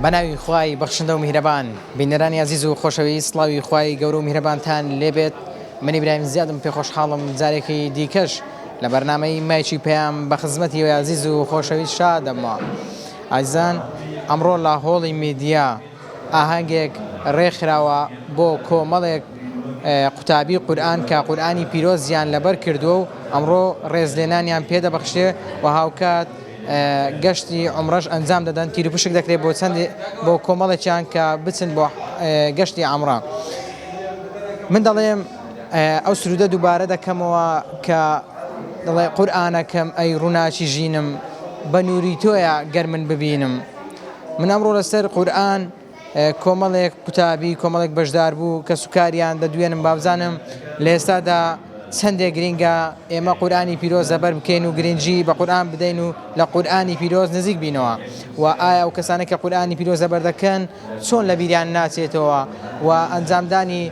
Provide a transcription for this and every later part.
بەناوی خوای بەخشندە و میهرەبان بینەرانی ئازیز و خۆشەویست سڵاوی خوای گەورە و میهرەبانتان لێبێت من ئیبراهیم زیادم پێ خۆشحاڵم جارێکی دیکەش لە بەرنامەی مایکی پەیام بە خزمەتی ئێوەی ئازیز و خۆشەویست شادەمەوە ئازیزان ئەمڕۆ لە هۆڵی میدیا ئاهەنگێک ڕێکخراوە بۆ کۆمەڵێک قوتابی قورئان کە قورئانی پیرۆزیان لەبەر کردووە و ئەمڕۆ ڕێزلێنانیان پێدەبەخشرێ و هاوکات گەشتی عومڕەش ئەنجام دەدەن تیروپشک دەکرێت بۆ چەند بۆ کۆمەڵێکیان کە بچن بۆ گەشتی عەمڕە من دەڵێم ئەو سرودە دووبارە دەکەمەوە کە دەڵێ قورئانەکەم ئەی ڕووناکی ژینم بە نووری تۆیە گەر من ببینم من ئەمڕۆ لەسەر قورئان کۆمەڵێک قوتابی کۆمەڵێک بەشداربوو کەسوکاریان دەدوێنم بابزانم لە ئێستادا چەندێک گرینگە ئێمە قورئانی پیرۆز لەبەر بکەین و گرنگی بە قورئان بدەین و لە قورئانی پیرۆز نزیک بینەوە و ئایا ئەو کەسانە کە قورئانی پیرۆز لەبەر دەکەن چۆن لە بیریان ناچێتەوە و ئەنجامدانی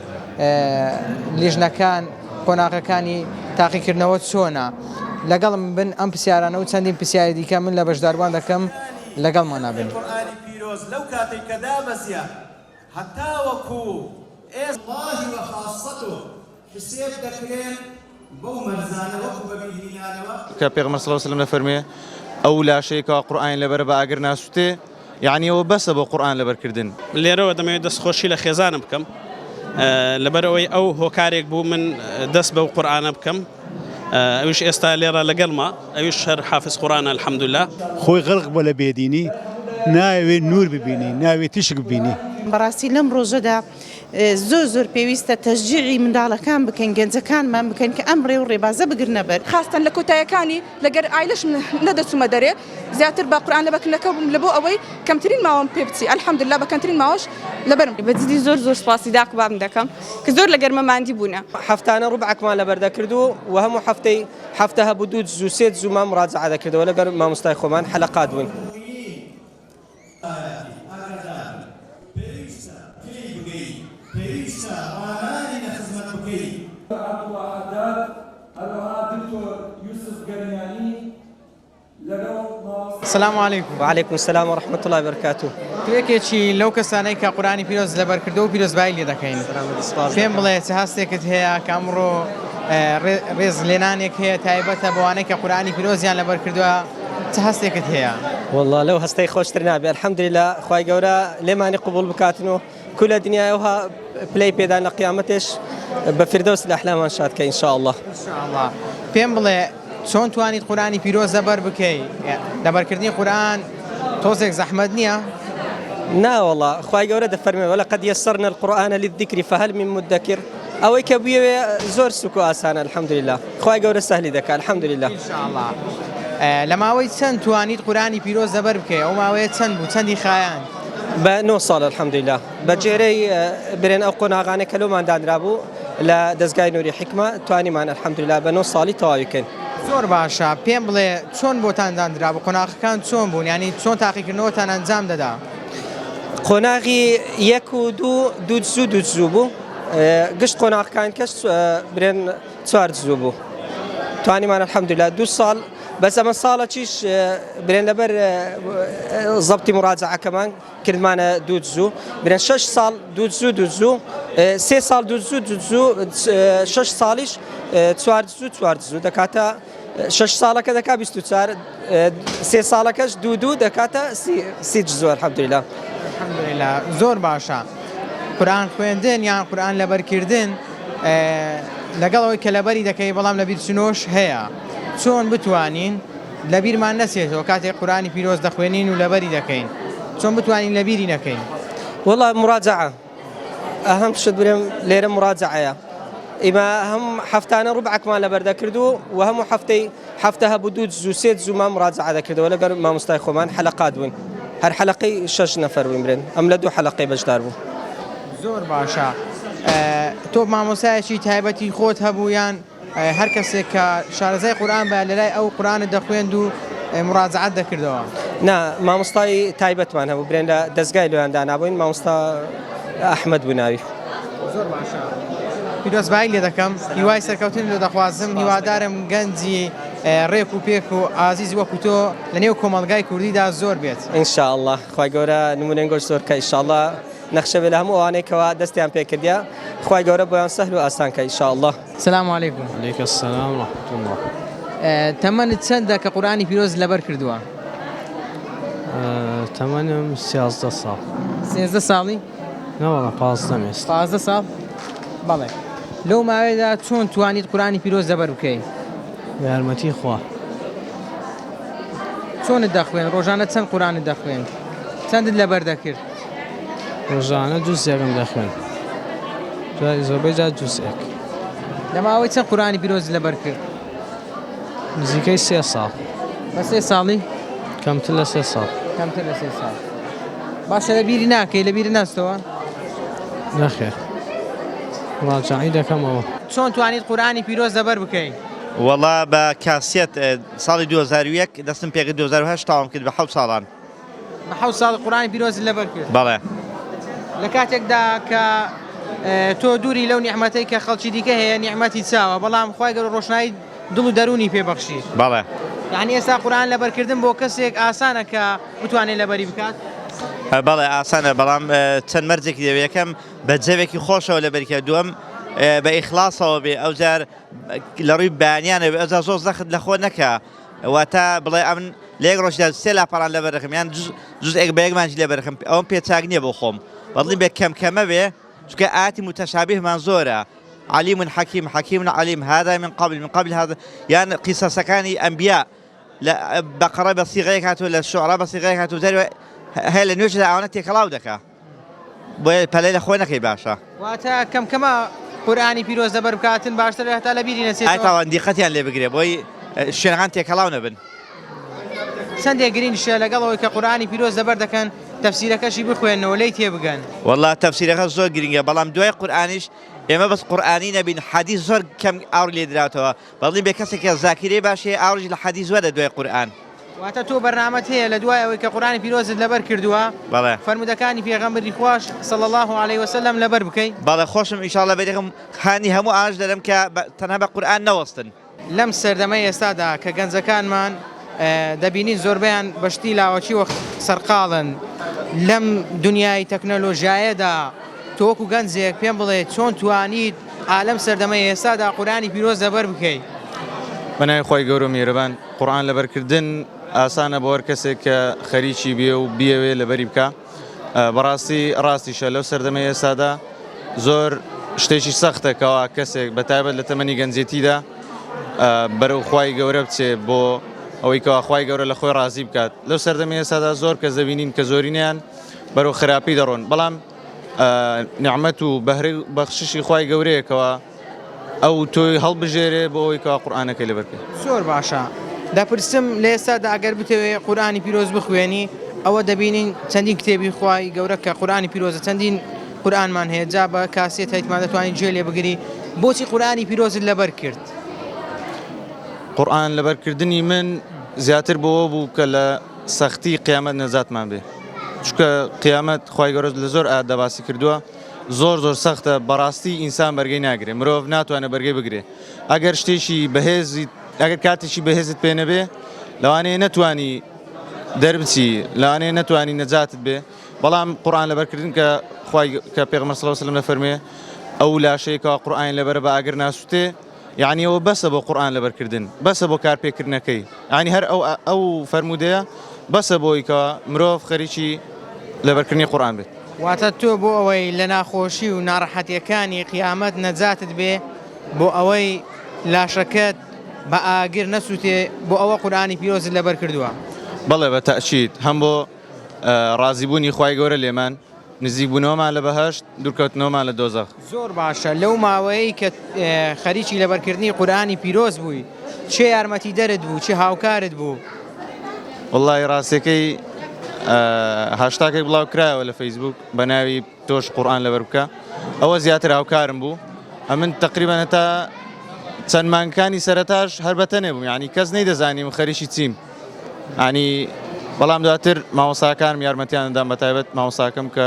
لیژنەکان قۆناغەکانی تاقیکردنەوە چۆنە لەگەڵم بن ئەم پرسیارانە و چەندین پرسیاری دیکە من لە بەشداربووان دەکەم لەگەڵمانە بن. قورئانی پیرۆز لەو کاتەی کە دابەزیا هەتاوەکو ئێستا. اللە و خاصته حسێب دەکرێن بەو مەرزانە وەکو بەبیرهینانەوە. کە پێغەمبەر صلی اللە علیە وسلم دەفەرموێ، ئەو لاشەی کەوا قورئانی لەبەرە بە ئاگر ناسوتێ، یەعنی ئەوە بەسە بۆ قورئان لەبەر کردن. لێرەوە دەمەوێت دەستخۆشی لە خێزانم بکەم لەبەرئەوەی ئەو هۆکارێک بوو من دەست بەو قورئانە بکەم. ئەویش ئێستا لێرە لەگەڵمە ئەویش هەر حافز قورئانە الحمدللە. خۆی غەرق بووە لە بێدینی نایەوێ نوور ببینی ناوێ تیشک ببینی. بەڕاستی لەم ڕۆژەدا زۆر زۆر پێویستە تەشجیعی منداڵەکان بکەین، گەنجەکانمان بکەین کە ئەم ڕێ و ڕێبازە بگرنە بەر. خاستەن لە کۆتایەکانی لەگەر عایلەشم نەدەچوومە دەرێ زیاتر بە قورئان لەبەرکردنەکە بووم لەبۆ ئەوەی کەمترین ماوەم پێ بچی الحمدللە بە کەمترین ماوەش لەبەرم. بە جدی زۆر زۆر سوپاسی داک و بابم دەکەم کە زۆر لە گەرمە ماندی بوونە. هەفتانە ڕوبعەکمان لەبەر دەکرد و وە هەموو هەفتەی هەفتە هەبوو دوو جز و سێ جزومان مڕاجەعە دەکردەوە لەگەر مامۆستای خۆمان حەلەقات بووین. سلام علیکم. وعلیکم السلام و رحمة اللە وبرکاته. تۆ یەکێکی لەو کەسانەی کە قورئانی پیرۆز لەبەر کردووە و پیرۆزبایی لێ دەکەین. پێم بڵێ چ هەستێکت هەیە کە ئەمڕۆ ڕێز لێنانێک هەیە تایبەتە بەوانەی کە قورئانی پیرۆزیان لەبەر کردووە چ هەستێکت هەیە؟ وەڵا لەو هەستەی خۆشتر نابێ الحمدللە خوای گەورە لێمانی قبوڵ بکاتن و کو لە دنیای ئەوها پلەی پێدان لە قیامەتێش بە فردەوس الاحلامان شاد کە ان شاء اللە. ان شاء اللە پێم بڵێ چۆن توانیت قورئانی پیرۆز لەبەر بکەی؟ لەبەرکردنی قورئان تۆزێک زەحمەت نییە؟ نا وەڵا خوای گەورە دەفەرمێ ولقد یسرنا القرآن للذکر فهل من مدکر ئەوەی کە بیەوێ زۆر سوک و ئاسانە الحمدللە خوای گەورە سەهلی دەکا الحمدللە. ان شاء اللە لە ماوەی چەند توانیت قورئانی پیرۆز لەبەر بکەی؟ ئەو ماوەیە چەند بوو؟ چەندی خایاند؟ بە نۆ ساڵ الحمدللە بە جێرەی برێن ئەو قۆناغانەی کە لۆمان دانرابوو لە دەزگای نوری حیکمە توانیمان الحمدللە بە نۆ ساڵی تەواوی کەین. زۆر باشە پێم بڵێ چۆن بۆتان داندرابوو قۆناغەکان چۆن بوون یانی چۆن تاقیکردنەوەتان ئەنجام دەدا؟ قۆناغی یەک و دوو دوو جزو دوو جزو بوو گشت قۆناغەکان کەش برێن چوار جزو بوو توانیمان الحمدللە دوو ساڵ بەس ئەمە ساڵەکیش برێن لەبەر زەبتی مراجعەکەمان کردمانە دوو جزو برێن شەش ساڵ دوو جزو دوو جزو سێ ساڵ دوو جزو دوو جزو شەش ساڵیش چوار جزو چوار جزو دەکاتە شەش ساڵەکە دەکا 24 سێ ساڵەکەش دوو دوو دەکاتە سی جزو الحمدلله الحمدلله زۆر باشە قورئان خوێندن یان قورئان لەبەرکردن لەگەڵ ئەوەی کە لەبەری دەکەی بەڵام لەبیرچونەوەش هەیە چۆن بتوانین لەبیرمان نەچێتەوە کاتێک قورئانی پیرۆز دەخوێنین و لەبەری دەکەین چۆن بتوانین لەبیری نەکەین؟ وەڵا مراجعە ئەهەم شت برێم لێرە مراجعەیە ئیمە هەم هەفتانە ڕوبعەکمان لەبەر دەکرد و و هەموو هەفتەی هەفتە هەبوو دوو جز و سێ جزومان مراجعە دەکردەوە لەگەر مامۆستای خۆمان حەلەقات بووین هەر حەلەقەی شەش نەفەر بووین برێن ئەم لە دوو حەلەقەی بەشدار بوو. زۆر باشە تۆ مامۆستایەکی تایبەتی خۆت هەبوو یان هەر کەسێک کە شارەزای قورئان بایە لەلای ئەو قورئانت دەخوێند و مڕاجەعەت دەکردەوە؟ نا مامۆستای تایبەتمان هەبوو برێن لە دەزگای لۆیان دانابووین مامۆستا ئەحمەد بوو ناوی. زۆر باشە. پیرۆزبایی لێ دەکەم هیوای سەرکەوتن لۆ دەخوازم هیوادارم گەنجی ڕێک و پێک و ئازیز وەکو تۆ لە نێو کۆمەڵگای کوردیدا زۆر بێت. ان شاء اللە خوای گەورە نمونەی گۆش زۆر کە ان شاء اللە نەخشە بێ لە هەموو ئەوانەی کەوا دەستیان پێ کردیە خوای گەورە بۆیان سەهل و ئاسان کە ان شاء اللە. سلام علیکم. علیک السلام و رحمة اللە. تەمەنت چەندە کە قورئانی پیرۆزت لەبەر کردووە؟ تەمەنم 13 ساڵ. 13 ساڵی؟ نەوەڵا پازدەم ئێستا. 15 ساڵ؟ بەڵێ. لەو ماوەیەدا چۆن توانیت قورئانی پیرۆز لەبەر بکەی؟ بە یارمەتی خوا. چۆنت دەخوێند؟ ڕۆژانە چەند قورئانت دەخوێند؟ چەندت لەبەر دەکرد؟ ڕۆژانە جوزێکم دەخوێند. زۆربەی جار جوزێک. لە ماوەی چەند قورئانی پیرۆزت لەبەر کرد؟ نزیکەی سێ ساڵ. بە سێ ساڵی؟ کەمتر لە سێ ساڵ. کەمتر لە سێ ساڵ. باشە لە بیری ناکەی لە بیرت ناچتەوە؟ نەخێر. مراجەعەی دەکەمەوە. چۆن توانیت قورئانی پیرۆز لەبەر بکەی؟ وەڵا بە کاسێت ساڵی 2001 دەستم پێکرد 2008 تەواوم کرد بە حەوت ساڵان. بە حەوت ساڵ قورئانی پیرۆزت لەبەر کرد؟ بەڵێ. لە کاتێکدا کە تۆ دووری لەو نیعمەتەی کە خەڵکی دیکە هەیە نیعمەتی چاوە بەڵام خوای گەورە ڕۆشنایی دڵ و دەروونی پێ بەخشی. بەڵێ. یانی ئێستا قورئان لەبەرکردن بۆ کەسێک ئاسانە کە بتوانێت لەبەری بکات؟ بەڵێ ئاسانە بەڵام چەند مەرجێکی دەوێت یەکەم بە جەوێکی خۆشەوە لەبەری کە دووەم بە ئیخلاسەوە بێ ئەوجار لە ڕووی بەیانیانە بێ ئەوجا زۆر زەخت لە خۆ نەکا واتە بڵێ ئەمن لە یەک ڕۆژدا سێ لاپەڕان لەبەر دەکەم یان جزئێک بە یەک مانگی لەبەر دەکەم ئەوەم پێ چاک نییە بۆ خۆم بەڵێ بێ کەم کەمە بێ چونکە ئاتی متشابهمان زۆرە علیم حکیم حکیم علیم هذا من قبل من قبل هذا یان قیسەسەکانی ئەنبیا لە بەقەڕە بە سیغەیەک هاتووە لە شعرا بە سیغەیەک هاتووە جاری هەیە لە نوێژدا ئەوانە تێکەڵاو دەکا بۆیە پەلەی لە خۆی نەکەی باشە. واتە کەم کەمە قورئانی پیرۆز لەبەر بکاتن باشترە هەتا لە بیری نەچێتەوە. ئای تاوان دیقەتیان لێ بگرێ بۆی شوێنەکان تێکەڵاو نەبن. چەندێک گرینگشە لەگەڵ ئەوەی کە قورئانی پیرۆز لەبەر دەکەن تەفسیرەکەشی بخوێننەوە لێی تێبگەن. وەڵا تەفسیرەکە زۆر گرینگە بەڵام دوای قورئانیش ئێمە بەس قورئانی نەبین حەدیس زۆر کەم ئاوڕی لێ دراوەتەوە بەڵی بێ کەسێک کە زاکیرەی باش هەیە ئاوڕیش لە حەدیس وەرە دوای قورئان. واتە تۆ بەرنامەت هەیە لە دوای ئەوەی کە قورئانی پیرۆزت لەبەر کردووە بەڵێ. فەرموودەکانی پێغەمبەری خواش صلی اللە علیە وسلم لەبەر بکەی؟ بەڵێ خۆشم ان شاء اللە بەریخم هانی هەموو ئاش دەدەم کە تەنها بە قورئان نەوەستن. لەم سەردەمەی ئێستادا کە گەنجەکانمان دەبینین زۆربەیان بە شتی لاوەکیوە سەرقاڵن لەم دنیای تەکنەلۆژیایەدا تۆ وەکو گەنجێک پێم بڵێ چۆن توانیت ئا لەم سەردەمەی ئێستادا قورئانی پیرۆز لەبەر بکەی؟ بەناوی خوای گەورە و میهرەبان قورئان لەبەرکردن ئاسانە بۆ هەر کەسێک کە خەریکی بێ و بیەوێ لەبەری بکا بەڕاستی ڕاستیشە لەو سەردەمەی ئێستادا زۆر شتێکی سەختە کەوا کەسێک بە تایبەت لە تەمەنی گەنجێتیدا بەرەو خوای گەورە بچێ بۆ ئەوەی کەوا خوای گەورە لە خۆی ڕازی بکات لەو سەردەمی ئێستادا زۆر کەس دەبینین کە زۆرینەیان بەرەو خراپی دەڕۆن بەڵام نیعمەت و بەهرەی و بەخششی خوای گەورەیە کەوا ئەو تۆی هەڵبژێرێ بۆ ئەوەی کەوا قورئانەکەی لەبەر بکەی. زۆر باشە دەپرسم لە ئێستادا ئەگەر بتەوێ قورئانی پیرۆز بخوێنی ئەوە دەبینین چەندین کتێبی خوای گەورە کە قورئانی پیرۆزە چەندین قورئانمان هەیە جا بە کاسێت هەیتمان دەتوانین گوێ لێ بگری بۆچی قورئانی پیرۆزت لەبەر کرد؟ قورئان لەبەرکردنی من زیاتر بۆوە بوو کە لە سەختی قیامەت نەجاتمان بێ چونکە قیامەت خوای گەورە لە زۆر ئایەتدا باسی کردووە زۆر زۆر سەختە بەڕاستی ئینسان بەرگەی ناگرێ مرۆڤ ناتوانێت بەرگەی بگرێ ئەگەر شتێکی بەهێزی ئەگەر کاتێکی بەهێزت پێ نەبێ لەوانەیە نەتوانی دەربچی لەوانەیە نەتوانی نەجاتت بێ بەڵام قورآن لەبەرکردن کە خوای کە پێغەمبەر صلی الله علیه و سلم دەفەرموێ ئەو لاشەیە کەوا قورئانی لەبەرە بە ئاگر ناسووتێ یەعنی ئەوە بەسە بۆ قورئان لەبەرکردن بەسە بۆ کارپێکردنەکەی یەعنی هەر ئەو ئەو فەرموودەیە بەسە بۆی کە مرۆڤ خەریکی لەبەرکردنی قورئان بێت. واتە تۆ بۆ ئەوەی لە ناخۆشی و ناڕەحەتیەکانی قیامەت نەجاتت بێ بۆ ئەوەی لاشەکەت بە ئاگر نەسوتێ بۆ ئەوە قورئانی پیرۆزت لەبەر کردووە. بەڵێ بە تەئکید هەم بۆ ڕازیبوونی خوای گەورە لێمان، نزیکبوونەوەمان لە بەهەشت، دوورکەوتنەوەمان لە دۆزەخ. زۆر باشە لەو ماوەیەی کە خەریکی لەبەرکردنی قورئانی پیرۆز بووی کێ یارمەتیدەرت بوو کێ هاوکارت بوو؟ وەڵاهی ڕاستیەکەی هاشتاگێک بڵاو کرایەوە لە فەیسبووک بە ناوی تۆش قورئان لەبەر بکە ئەوە زیاتر هاوکارم بوو ئەمن تقریبا هەتا چەند مانگەکانی سەرەتاش هەر بەتەنێ بووم یعنی کەس نەیدەزانی من خەریکی چیم ینی بەڵام دواتر مامۆساکانم یارمەتیان دام بە تایبەت مامۆساکەم کە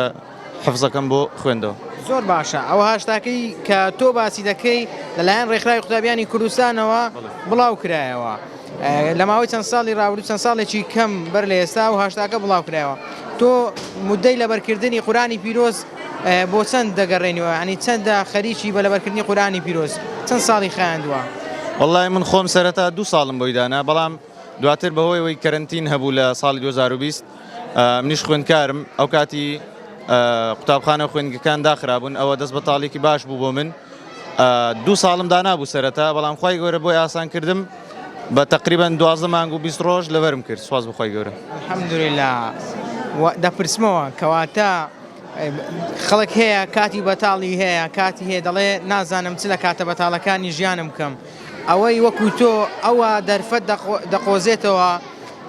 حفزەکەم بۆ خوێندەوە. زۆر باشە ئەو هاشتاکەی کە تۆ باسی دەکەی لەلایەن ڕێکخراوی قوتابیانی کوردستانەوە بڵاو کرایەوە لە ماوەی چەند ساڵی ڕابردوو چەند ساڵێکی کەم بەر لە ئێستا و هاشتاکە بڵاو کرایەوە تۆ مدەی لەبەرکردنی قورانی پیرۆز بۆ چەند دەگەڕێنیەوە ینی چەندە خەریکی بە لەبەرکردنی قورانی پیرۆز چەند ساڵی خایاندووە؟ وەڵای من خۆم سەرەتا دوو ساڵم بۆی دانا بەڵام دواتر بەهۆی ئەوەی کەرەنتین هەبوو لە ساڵی 2020 منیش خوێندکارم ئەو کاتی قوتابخانە و خوێندگەکان داخرابوون ئەوە دەست بەتاڵێکی باش بوو بۆ من دوو ساڵم دانابوو سەرەتا بەڵام خوای گەورە بۆی ئاسان کردم بە تقریبا دوازدە مانگ و 20 ڕۆژ لەبەرم کرد سواز بۆ خوای گەورە. الحمدللە دەپرسمەوە کەواتە خەڵک هەیە کاتی بەتاڵی هەیە کاتی هەیە دەڵێ نازانم چ لە کاتە بەتاڵەکانی ژیانم بکەم ئەوەی وەکو تۆ ئەوە دەرفەت دەقۆزێتەوە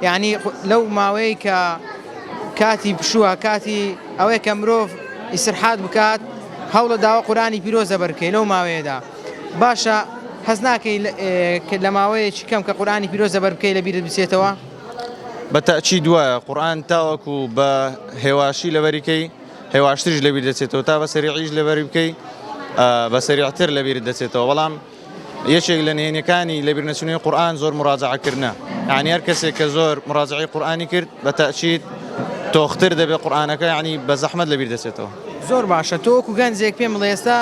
یعنی لەو ماوەیە کە کاتی پشووە کاتی ئەوەیە کە مرۆڤ ئیسرحات بکات هەوڵە داوە قورانی پیرۆز لەبەرکەی لەو ماوەیەدا باشە هەست ناکەی لە ماوەیەکی کەم کە قورانی پیرۆز لەبەر بکەی لە بیرت بچێتەوە؟ بە تەئکید وایە قورئان تاوەکو بە هێواشی لەبەری کەی هێواشتریش لەبیر دەچێتەوە تا بە سەریعیش لەبەری بکەی بە سەریعتر لەبیرت دەچێتەوە بەڵام یەکێک لە نهێنیەکانی لەبیرنەچوونەوەی قورئان زۆر مراجعە کردنە یعنی هەر کەسێک کە زۆر مراجعەی قورئانی کرد بە تەئکید تۆختر دەبێت قورئانەکە یعنی بە زەحمەت لەبیر دەچێتەوە. زۆر باشە تۆ وەکو گەنجێک پێم بڵێ ئێستا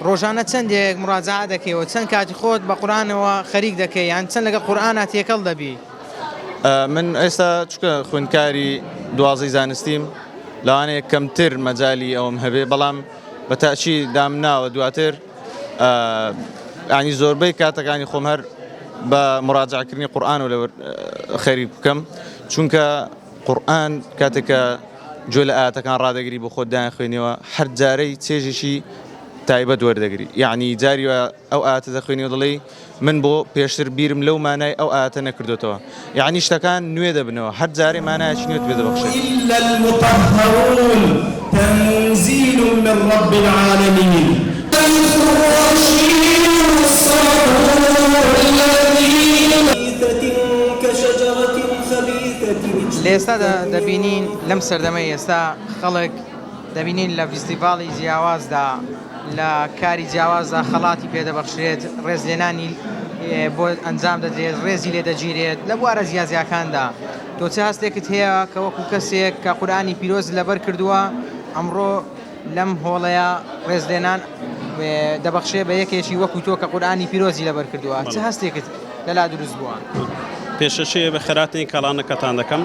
ڕۆژانە چەندێک مراجعە دەکەی و چەند کاتی خۆت بە قورئانەوە خەریک دەکەی یان چەند لەگەڵ قورئانا تێکەڵ دەبی؟ من ئێستا چونکە خوێندکاری دوازدەی زانستیم لەوانەیە کەمتر مەجالی ئەوەم هەبێ بەڵام بە تەئکید دامناوە دواتر ینی زۆربەی کاتەکانی خۆم هەر بە مراجعکردنی قورآن و لەوەر خەریک بکەم چونکە قورآن کاتێکە گوێ لە ئاەتەکان ڕادەگری بۆ خۆت دایان خوێنیەوە هەر جارەی چێژێکی تایبەت وەردەگری یعنی جاری ئەو ئاەتە دەخوێنی دڵی من بۆ پێشتر بیرم لەو مانای ئەو ئایەتە نەکردۆتەوە یەعنی شتەکان نوێ دەبنەوە هەر جارەی مانایەکی نوێت پێ دەبەخشێت. إلا المطهرون تنزیل من رب العالمین. لە ئێستادا دەبینین لەم سەردەمەی ئێستا خەڵک دەبینین لە ڤیستیڤاڵی جیاوازدا لە کاری جیاوازدا خەڵاتی پێدەبەخشرێت، ڕێزلێنانی بۆ ئەنجام دەدرێت، ڕێزی لێ دەگیرێت لە بوارە جیاجیاکاندا. تۆ چ هەستێکت هەیە کە وەکو کەسێک کە قورئانی پیرۆزت لەبەر کردووە ئەمڕۆ لەم هۆڵەیە ڕێزلێنان دەبەخشێ بە یەکێکی وەکو تۆ کە قورئانی پیرۆزی لەبەر کردووە چ هەستێکت لەلا دروست بووە؟ پێشەکی بەخێرهاتنی کاڵانەکەتان دەکەم.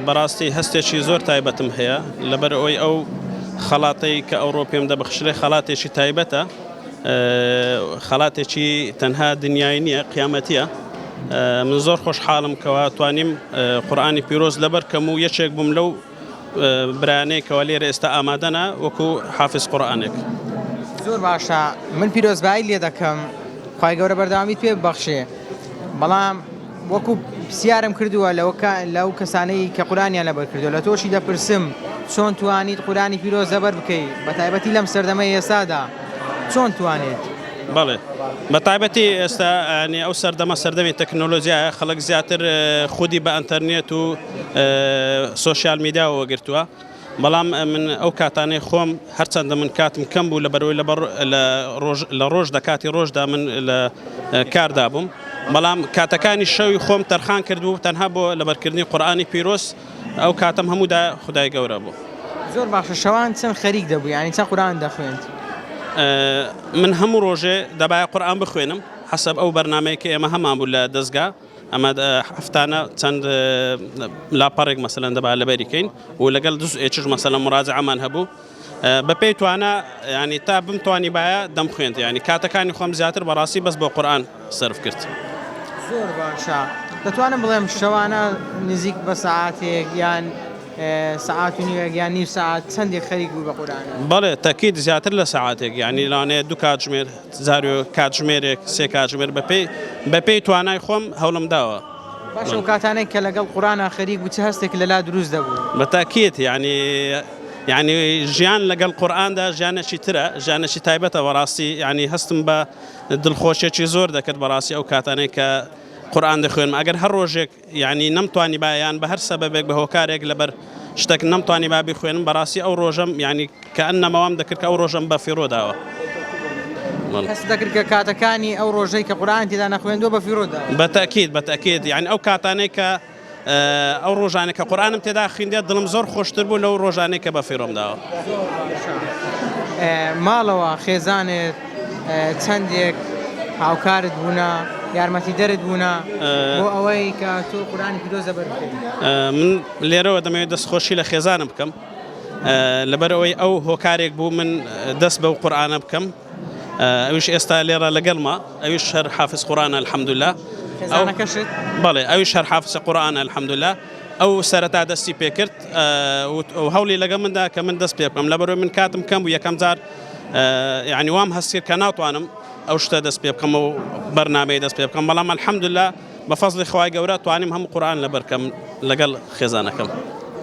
بەڕاستی هەستێکی زۆر تایبەتم هەیە لەبەر ئەوەی ئەو خەڵاتەی کە ئەوڕۆ پێم دەبەخشرێ خەڵاتێکی تایبەتە خەڵاتێکی تەنها دنیای نییە قیامەتیە من زۆر خۆشحاڵم کەوا توانیم قورآانی پیرۆز لەبەر کەم و یەکێک بووم لەو برایانەی کەوا لێرە ئێستا ئامادەنە وەکو حافز قورئانێک. زۆر باشە من پیرۆزبایی لێ دەکەم خوای گەورە بەردەوامیت پێ ببەخشێ بەڵام وەکو پرسیارم کردووە لەو کەسانەی کە قورئانیان لەبەر کردووە لە تۆشی دەپرسم چۆن توانیت قورئانی پیرۆز لەبەر بکەی بە تایبەتی لەم سەردەمەی ئێستادا چۆن توانیت؟ بەڵێ بە تایبەتی ئێستا ینی ئەو سەردەمە سەردەمی تەکنۆلۆژیایە خەڵک زیاتر خودی بە ئەتەرنێت و سۆشیال میدیاوە گرتووە بەڵام من ئەو کاتانەی خۆم هەرچەندە من کاتم کەم بوو لە بەرەوەی لە ڕۆژ لە ڕۆژ دە کاتی ڕۆژدا من لە کاردا بووم بەڵام کاتەکانی شەوی خۆم تەرخان کردبوو تەنها بۆ لەبەرکردنی قورئانی پیرۆز ئەو کاتم هەموودا خدای گەورە بوو. زۆر باشە شەوان چەند خەریک دەبووی یانی چەند قورئان دەخوێند؟ من هەموو ڕۆژێ دەبایە قورئان بخوێنم حەسەب ئەو بەرنامەیە کە ئێمە هەمان بوو لە دەزگا ئەمە هەفتانە چەند لاپەڕێک مەسەلەن دەبا لەبەری کەین و لەگەڵ جزئێکیش مەسەلەن مراجعەمان هەبوو بەپێی توانا ینی تا بمتوانی باە دەم خوێند ینی کاتەکانی خۆم زیاتر بەڕاستی بەس بۆ قورآن سەرف کرد. زۆر باشە دەتوانم بڵێم شەوانە نزیک بە سەعاتێک یان سەعات و نیوێک یان نیو سەعات چەندێک خەریک بووی بە قورئانەوە؟ بەڵێ تەکید زیاتر لە سەعاتێک یانی لەوانەیە دوو کاتژمێر جارێ کاتژمێرێک سێ کاتژمێر بەپێی بەپێی توانای خۆم هەوڵم داوە. باشە ئەو کاتانەی کە لەگەڵ قورئانا خەریک بووی چ هەستێک لەلا دروست دەبوو؟ بە تەکید یانی یانی ژیان لەگەڵ قورئاندا ژیانێکی ترە ژیانێکی تایبەتە بەڕاستی یانی هەستم بە دڵخۆشیەکی زۆر دەکرد بەڕاستی ئەو کاتانەی کە قورئان دەخوێنم ئەگەر هەر ڕۆژێک یانی نەمتوانیبایە یان بە هەر سەبەبێک بە هۆکارێک لەبەر شتەک نەمتوانی با بیخوێنم بەڕاستی ئەو ڕۆژەم یعنی کە ئەنەما وام دەکرد کە ئەو ڕۆژەم بە فیڕۆ داوە. هەست دەکرد کە کاتەکانی ئەو ڕۆژەی کە قورئانی تێدا نەخوێندووە بە فیڕۆ داوە. بە تەئکید بە تەئکید یعنی ئەو کاتانەی کە ئەو ڕۆژانەی کە قورئانم تێدا خویندێ دڵم زۆر خۆشتر بوو لەو ڕۆژانەی کە بە فیڕۆم داوە. ماڵەوە خێزانت چەندێک هاوکارت بوونە یارمەتیدەرت بوونە بۆ ئەوەی کە تۆ قورئانی پیرۆز لەبەر بکەیت؟ من لێرەوە دەمەوێت دەستخۆشی لە خێزانم بکەم لەبەرئەوەی ئەو هۆکارێک بوو من دەست بەو قورئانە بکەم ئەویش ئێستا لێرە لەگەڵمە ئەویش هەر حافز قورئانە الحمدللە خێزانەکەشت؟ بەڵێ ئەویش هەر حافز قورئانە الحمدللە ئەو سەرەتا دەستی پێکرد و هەوڵی لەگەڵ مندا کە من دەست پێ بکەم لەبەرئەوەی من کاتم کەم بوو یەکەم جار یعنی وام هەست کرد کە ناتوانم ئەو شتە دەست پێ بکەم و بەرنامەی دەست پێ بکەم بەڵام الحمدللە بە فەزڵی خوای گەورە توانیم هەموو قورئان لەبەر کەم لەگەڵ خێزانەکەم.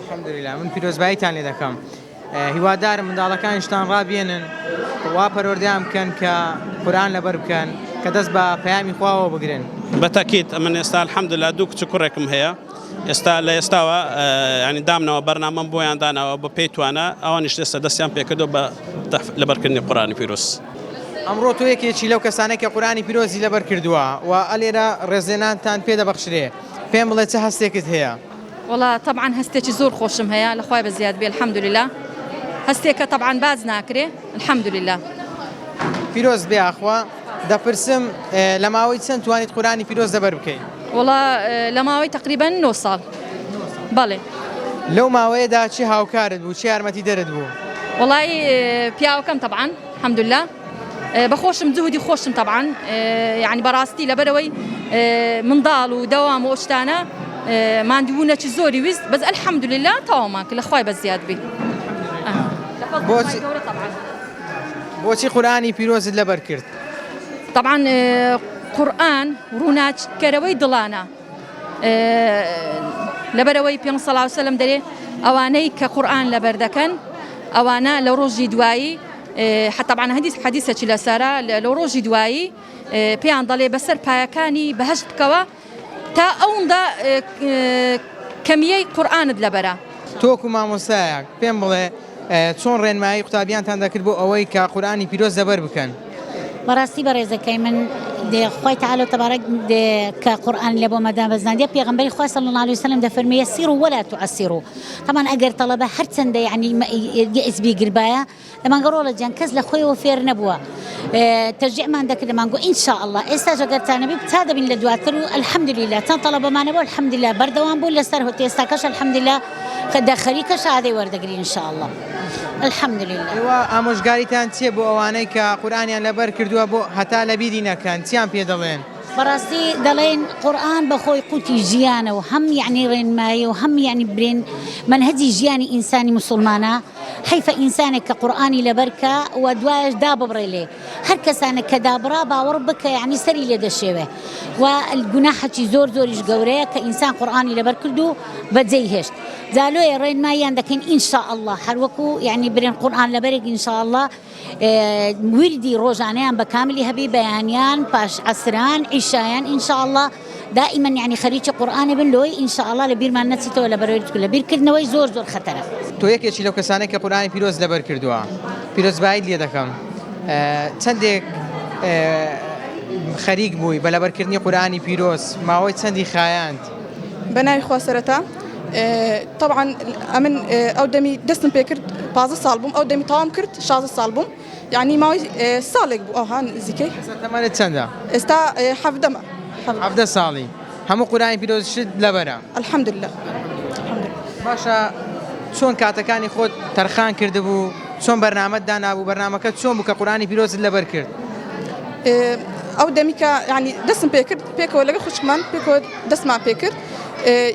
الحمدللە من پیرۆزباییتان لێ دەکەم هیوادارم منداڵەکانیشتان ڕابێنن وا پەروەردەیان بکەن کە قورئان لەبەر بکەن کە دەست بە پەیامی خواوە بگرن. بە تەکید من ئێستا الحمدللە دوو کچ و کوڕێکم هەیە ئێستا لە ئێستاوە یانی دامنەوە بەرنامەم بۆیان داناوە بە پێی توانا ئەوانیش ئێستا دەستیان پێکردووە بە لەبەرکردنی قورئانی پیرۆز. ئەمڕۆ تۆ یەکێکی لەو کەسانەی کە قورئانی پیرۆزی لەبەر کردووە و ئەلێرە ڕێزلێنانتان پێ دەبەخشرێ، پێم بڵێ چ هەستێکت هەیە؟ وەڵا تەبعەن هەستێکی زۆر خۆشم هەیە لە خوای بەزیاد بێ الحمدللە هەستێکە تەبعەن باس ناکرێ الحمدللە. پیرۆزت بێ یاخوا، دەپرسم لە ماوەی چەند توانیت قورئانی پیرۆز لەبەر بکەی؟ وەڵا لە ماوەی تەقریبەن نۆ ساڵ بەڵێ. لەو ماوەیەدا چ هاوکارت بوو، چ یارمەتیدەرت بوو؟ وەڵای پیاوەکەم تەبعەن الحمدللە بە خۆشم جوهدی خۆشم تەبعەن یعنی بەڕاستی لەبەرەوەی منداڵ و دەوام و ئەو شتانە ماندووبوونەکی زۆری ویست بەس الحمدللە تەواومان کرد لە خوای بە زیاد بی بۆچی بۆچی قورئانی پیرۆزت لەبەر کرد؟ تەبعەن قورئان ڕووناککەرەوەی دڵانە لەبەرئەوەی پێغەمبەر صلی اللە علیە وسلم دەرێ ئەوانەی کە قورئان لەبەر دەکەن ئەوانە لە ڕۆژی دوایی حتەبان هەدیس حەدیسەکی لەسەرە لە ڕۆژی دوایی پێیان دەڵێ بەسەر پایەکانی بەهەشت بکەوە تا ئەوەندە کەمیەی قورئانت لەبەرە. تۆ وەکو مامۆستایەک پێم بڵێ چۆن ڕێنمایی قوتابیانتان دەکرد بۆ ئەوەی کە قورئانی پیرۆز لەبەر بکەن؟ بەڕاستی بەڕێزەکەی من دێ خوای تعالی و تبارک دێ کە قورئان لە بۆ مەدان بەزاندیە پێغەمبەری خوا صلی الله علیه وسلم دەفەرموێ یسیروا ولا تعسروا طبعا ئەگەر تەڵەبە هەرچەندە یعنی یەئس بیگربایە دەمانگە ڕۆڵە گیان کەس لە خۆیەوە فێر نەبووە تەشجیعمان دەکرد دەمانگۆ ان شاء اللە ئێستاش ئەگەر تا نەبی تا دەبین لە دواتر و الحمدللە چەند تەڵەبەمانە بوو الحمدللە بەردەوام بوو لەسەر هۆتێ ئێستاکەش الحمدللە دە خەریکە شەهادەی وەردەگرین ان شاء اللە الحمدللە. ئێوە ئامۆژگاریتان چیە بۆ ئەوانەی کە قورئانیان لەبەر کردووە بۆ هەتا لەبیری نەکەن چیان پێ دەڵێن؟ بەڕاستی دەڵێن قورئان بەخۆی قوتی ژیانە و هەم یەعنی ڕێنمایی و هەم یەعنی برێن مەنهەجی ژیانی ئینسانی موسوڵمانە حەیفە ئینسانێک کە قورئانی لەبەر کا و دوایش داببڕێ لێ هەر کەسانێک کە دابڕا باوەڕ بکە یەعنی سەری لێ دەشێوێ و گوناحەکی زۆر زۆریش گەورەیە کە ئینسان قورئانی لەبەر کرد و بەجێی هێشت جا لۆیە ڕێنماییان دەکەین ان شاء اللە هەر وەکو یەعنی برێن قورئان لەبەرێک ان شاء اللە ویردی ڕۆژانەیان بە کاملی هەبی بەیانیان پاش عەسران عیشایان ان شاء اللە دائیما یعنی خەریکی قورئانی بن لۆی ان شاء اللە لە بیرمان نەچیتەوە لە بەرەوەی لە بیرکردنەوەی زۆر زۆر خەتەرە. تۆ یەکێکی لەو کەسانەی کە قورئانی پیرۆز لەبەر کردووە پیرۆزباییت لێ دەکەم چەندێک خەریک بووی بە لەبەرکردنی قورئانی پیرۆز ماوەی چەندی خایاند؟ بەناوی خوا سەرەتا تەبعەن ئەمن ئەو دەمی دەستم پێکرد 15 ساڵ بووم ئەو دەمی تەواوم کرد 16 ساڵ بووم یعنی ماوەی ساڵێک بوو ئەوها نزیکەی ئێستا تەمەنت چەندە؟ ئێستا حەڤدەمە حەڤدە ساڵی هەموو قورئانی پیرۆزشت لەبەرە؟ الحمدللە باشە چۆن کاتەکانی خۆت تەرخان کردبوو چۆن بەرنامەت دانابوو بەرنامەکەت چۆن بوو کە قورئانی پیرۆزت لەبەر کرد؟ ئەو دەمی کە یعنی دەستم پێکرد پێکەوە لەگەڵ خوشکمان پێکەوە دەستمان پێکرد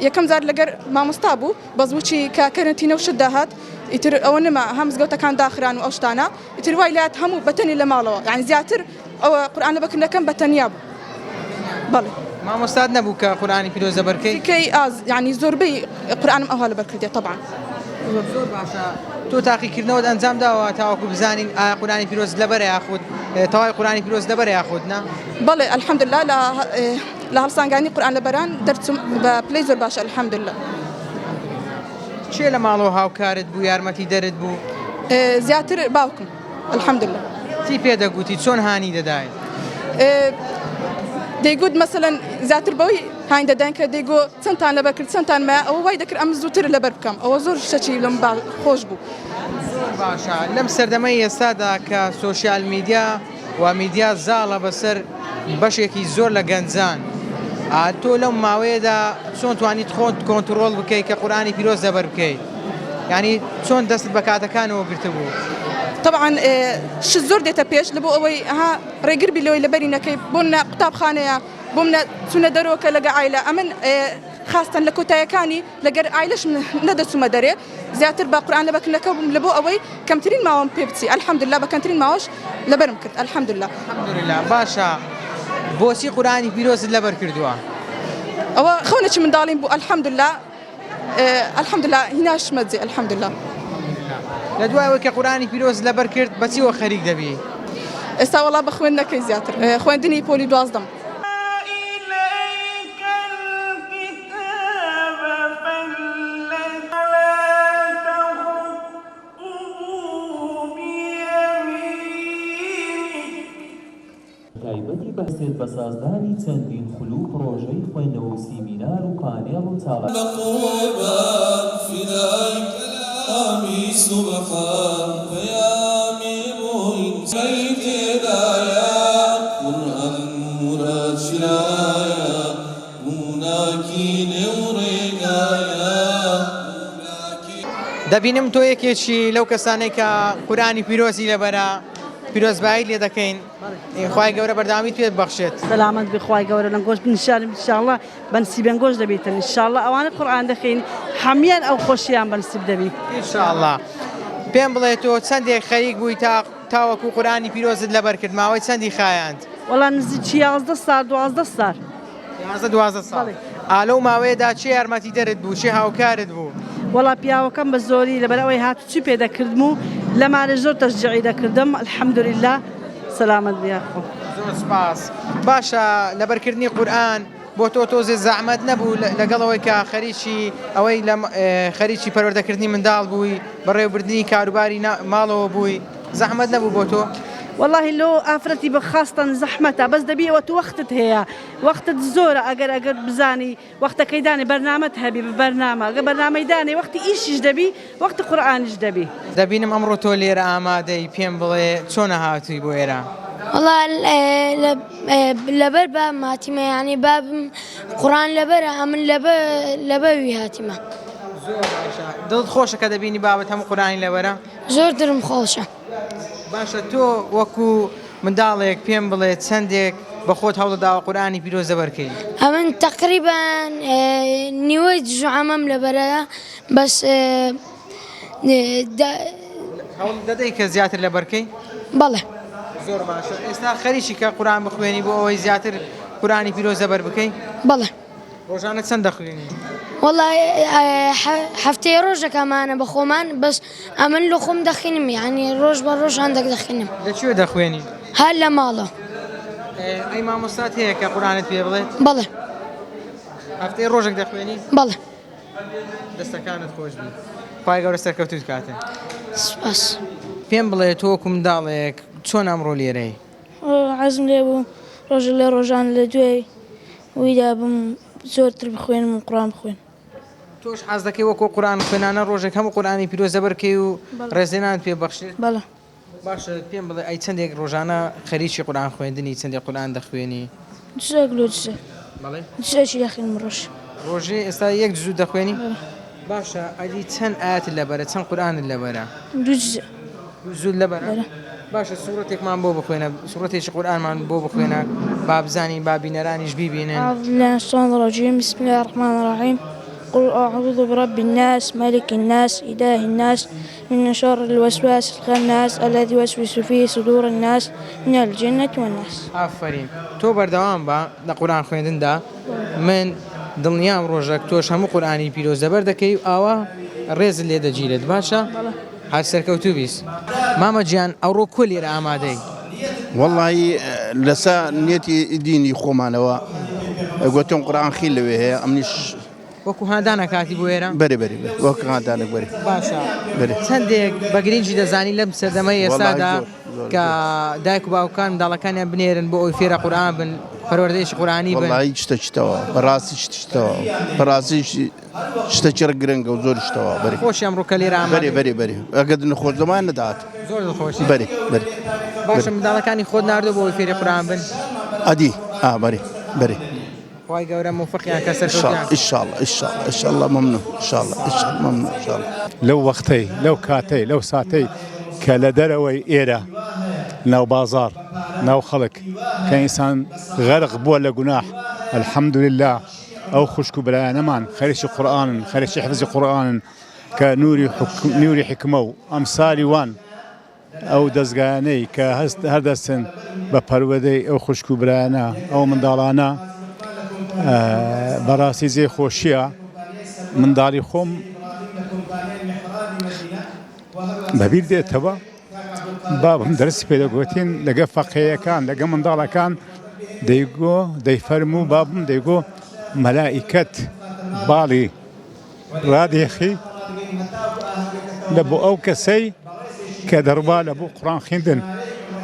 یەکەم جار لەگەر مامۆستا بوو بەس وچی کە کەرەنتینە و شت داهات ئیتر ئەوە نەما هەم مزگەوتەکان داخران و ئەو شتانە ئیتر وای لات هەموو بەتەنی لە ماڵەوە یعنی زیاتر ئەوە قورئان لەبەرکردنەکەم بە تەنیا بوو بەڵێ. مامۆستات نەبوو کە قورئانی پیرۆز لەبەر کەی؟ کەی ئاز یعنی زۆربەی قورئانم ئەوها لەبەر کردیە تەبعەن. زۆر باشە تۆ تاقیکردنەوەت ئەنجام داوە تاوەکو بزانین ئایا قورئانی پیرۆزت لەبەرە یاخود تەواوی قورئانی پیرۆزت لەبەرە یاخود نا؟ بەڵێ الحمدللە لە لە هەڵسانگانی قورئان لەبەران دەرچووم بە پلەی زۆر باشە الحمدللە. کێ لە ماڵەوە هاوکارت بوو یارمەتی دەرت بوو؟ زیاتر باوکم الحمدللە. چی پێ دەگوتی چۆن هانی دەدای؟ دەیگوت مەسەلەن زیاتر بەوەی هانی دەداین کە دەیگۆ چەندتان لەبەر کرد چەندتان مایە ئەوە وای دەکرد ئەم زووتر لەبەر بکەم ئەوە زۆر شتەکی لەم خۆش بوو. زۆر باشە لەم سەردەمەی ئێستادا کە سۆشیال میدیا و میدیا زاڵە بەسەر بەشێکی زۆر لە گەنجان ئا تۆ لەو ماوەیەدا چۆن توانیت خۆت کۆنتڕۆڵ بکەیت کە قورئانی پیرۆز لەبەر بکەیت یانی چۆن دەستت بە کاتەکانەوە گرتبوو؟ تەبعەن شت زۆر دێتە پێش لە بۆ ئەوەی ها ڕێگر بی لەوەی لەبەری نەکەی بۆ منە قوتابخانەیە بۆ منە چونە دەرەوە کە لەگە عایلە ئەمن خاستەن لە کۆتایەکانی لەگەر عایلەشم نەدەچوومە دەرێ زیاتر بە قورئان لەبەرکردنەکە بووم لەبۆ ئەوەی کەمترین ماوەم پێ بچی الحمدللە بە کەمترین ماوەش لەبەرم کرد الحمدللە. الحمدللە باشە بۆچی قورئانی پیرۆزت لەبەر کردووە؟ ئەوە خەونێکی منداڵیم بوو الحمدللە الحمدللە هیناشمە جێ الحمدللە. لە دوای ئەوەی کە قورئانی پیرۆزت لەبەر کرد بە چیوە خەریک دەبی؟ ئێستا وەڵا بە خوێندنەکەی زیاتر خوێندنی پۆلی دوازدەم. تایبەتی بەستێت بە سازدانی چەندین خول و پڕۆژەی خوێندنەوە و سیمینار و پانێڵ و چالاکی. بەقوربان فدای کەلامی سوبحان پەیامی بۆ ئینسانی تێدایە قورئان نورە چرایە ڕووناکی نێو ڕێگایە ڕووناکی. دەبینم تۆ یەکێکی لەو کەسانەی کە قورئانی پیرۆزی لەبەرە، پیرۆزباییت لێ دەکەین، خوای گەورە بەردەوامیت پێ ببەخشێت. سەلامەت بی خوای گەورە لەنگۆش بنشانم ان شاءاللە بەنسیبێن گۆش دەبیتن ان شاءاللە ئەوانە قورئان دەخین حەمیان ئەو خۆشیان بەنسیب دەبی. ان شاءاللە. پێم بڵێ تۆ چەندێک خەریک بووی تا تاوەکو قورئانی پیرۆزت لەبەر کرد ماوەی چەندی خایاند؟ وەڵا نزیکی 11 سال 12 سال. 11 12 ساڵ. ئا لەو ماوەیەدا کێ یارمەتیدەرت بوو کێ هاوکارت بوو؟ وەڵا پیاوەکەم بە زۆری لەبەر ئەوەی هاتوچوی پێ دەکردم و لە مالێ زۆر تەشجیعی دەکردم الحمدللە سەلامەت بی یاخوا. زۆر سوپاس. باشە لەبەرکردنی قورئان بۆ تۆ تۆزێ زەحمەت نەبوو لەگەڵ ئەوەی کە خەریکی ئەوەی لە خەریکی پەروەردەکردنی منداڵ بووی بەڕێوەبردنی کاروباری ماڵەوە بووی زەحمەت نەبوو بۆ تۆ؟ وەڵاهی لۆ ئافرەتی بە خاستەن زەحمەتە بەس دەبی ئەوە تو وەختت هەیە وەختت زۆرە ئەگەر ئەگەر بزانی وەختەکەی دانێ بەرنامەت هەبی بە بەرنامە گە بەرنامەی دانێ وەختی ئیشیش دەبی وەختی قورئانیش دەبی. دەبینم ئەمڕۆ تۆ لێرە ئامادەی پێم بڵێ چۆن هاتووی بۆ ئێرە؟ وەڵا لەبەر بابم هاتیمە یانی بابم قورئان لەبەرە ئەمن لەبەر وی هاتیمە. زۆر باشە دڵت خۆشە کە دەبینی بابت هەموو قورئانی لەبەرە؟ زۆر دڵم خۆشە. باشە تۆ وەکو منداڵێک پێم بڵێ چەندێک بە خۆت هەوڵت داوە قورئانی پیرۆز لەبەر کەی؟ ئەمن تەقریبەن نیوەی جوزعەمەم لەبەرە بەس هەوڵ دەدەی کە زیاتر لەبەر کەی؟ بەڵێ. زۆر باشە ئێستا خەریکی کە قورئان بخوێنی بۆ ئەوەی زیاتر قورئانی پیرۆز لەبەر بکەی؟ بەڵێ. ڕۆژانە چەند دەخوێنی؟ وەڵا هەفتەیە ڕۆژێک ئەمانە بە خۆمان بەس ئەمن لە خۆم دەخینم یعنی ڕۆژ بە ڕۆژ هەندێک دەخینم. لە کوێ دەخوێنی؟ هەر لە ماڵەوە. ئەی مامۆستات هەیە کە قورئانت پێ بڵێت؟ بەڵێ. هەفتەی ڕۆژێک دەخوێنی؟ بەڵێ. دەستەکانت خۆش بی خوای گەورە سەرکەوتوت کاتن. سوپاس. پێم بڵێ تۆ وەکو منداڵێک چۆن ئەمڕۆ لێرەی؟ حەزم لێ بوو ڕۆژێک لە ڕۆژان لە دوای ویدا بم زۆرتر بخوێنم و قورئان بخوێنم. تۆش حەز دەکەی وەکو قورئان خوێنانە ڕۆژێک هەموو قورئانی پیرۆز لەبەر کەی و ڕێزلێنانت پێ ببەخشێت؟ بەڵێ. باشە پێم بڵێ ئەی چەندێک ڕۆژانە خەریکی قورئان خوێندنی چەندێک قورئان دەخوێنی؟ جزێک لۆ جزێک. بەڵێ؟ جزێکی دەخوێنم ڕۆژ. ڕۆژێ ئێستا یەک جزوو دەخوێنی؟ بەڵێ. باشە ئەدی چەند ئایەتت لەبەرە چەند قورئانت لەبەرە؟ دوو جزء. دوو جزوت لەبەرە؟ بەڵێ. باشە سوڕەتێکمان بۆ بخوێنە سوڕەتێکی قورئانمان بۆ بخوێنە با بزانین با بینەرانیش بیبینن. اعوذ بالله من الشیطان الرجیم بسم الله الرحمن الرحیم قل اعوذ برب الناس ملک الناس اله الناس من شر الوسواس الخناس الذي يوسوس في صدور الناس من الجنة والناس. ئافەرین تۆ بەردەوام بە لە قورئان خوێندندا من دڵنیام ڕۆژەک تۆش هەموو قورئانی پیرۆز لەبەر دەکەی و ئاوا ڕێزت لێ دەگیرێت باشە هەر سەرکەوتوو بیت مامە گیان ئەوڕۆ کۆ لێرە ئامادەی؟ وەڵی لەسە نیەتی دینی خۆمانەوە گوتم قورئان خیل لەوێ هەیە ئەمنیش. وەکو هاندانێک هاتی بۆ ئێرە؟ بەرێ بەرێ بەرێ وەک هاندانێک بەرێ. باشە بەرێ. چەندێک بە گرنگی دەزانی لەم سەردەمەی وەڵاهی ئێستادا زۆر زۆر کە زۆر. دایک و باوکان منداڵەکانیان بنێرن بۆ ئەوەی فێرە قورئان بن پەروەردەیەکی قورئانی بن؟ وەڵاهی شتەکی تەواو بەڕاستی شتێکی تەواو بەڕاستی شتەکی ڕ گرنگە و زۆریش تەواو بەرێ. خۆشی ئەمڕۆ کە لێرە بەرێ ئامادەی؟ بەرێ بەرێ ئەگەر نەخۆش دەمان نەدەهات. زۆر دڵخۆشی؟ بەرێ بەرێ باشە بەرێ. منداڵەکانی خۆت ناردووە بۆ ئەوەی فێری قورئان بن؟ ئەدی ئا بەرێ بەرێ. خوای گەورە مۆفقیان کە سەرکەوتویان ان شاء الله ان شاء الله ان شاء الله ممنون ان شاء الله ان شاء الله ممنون ان شاء الله. لەو وەختەی لەو کاتەی لەو ساتەی کە لە دەرەوەی ئێرە ناو بازاڕ ناو خەڵک کە ئینسان غەرق بووە لە گوناح الحمدللە ئەو خوشک و برایانەمان خەریکی قورئانن خەریکی حفزی قورئانن کە نوری نوری حیکمە و ئەمسالی وان ئەو دەزگایانەی کە هەست هەردەستن بە پەروەدەی ئەو خوشک و برایانە ئەو منداڵانە بەڕاستی جێ خۆشیە منداڵی خۆم بەبیر دێتەوە بابم دەرسی پێدەگوتین لەگە فەقەیەکان لەگە منداڵەکان دەیگۆ دەیفەرموو بابم دەیگۆ مەلائیکەت باڵی ڕادێخی لە بۆ ئەو کەسەی کە دەڕوا لە بۆ قڕان خوێندن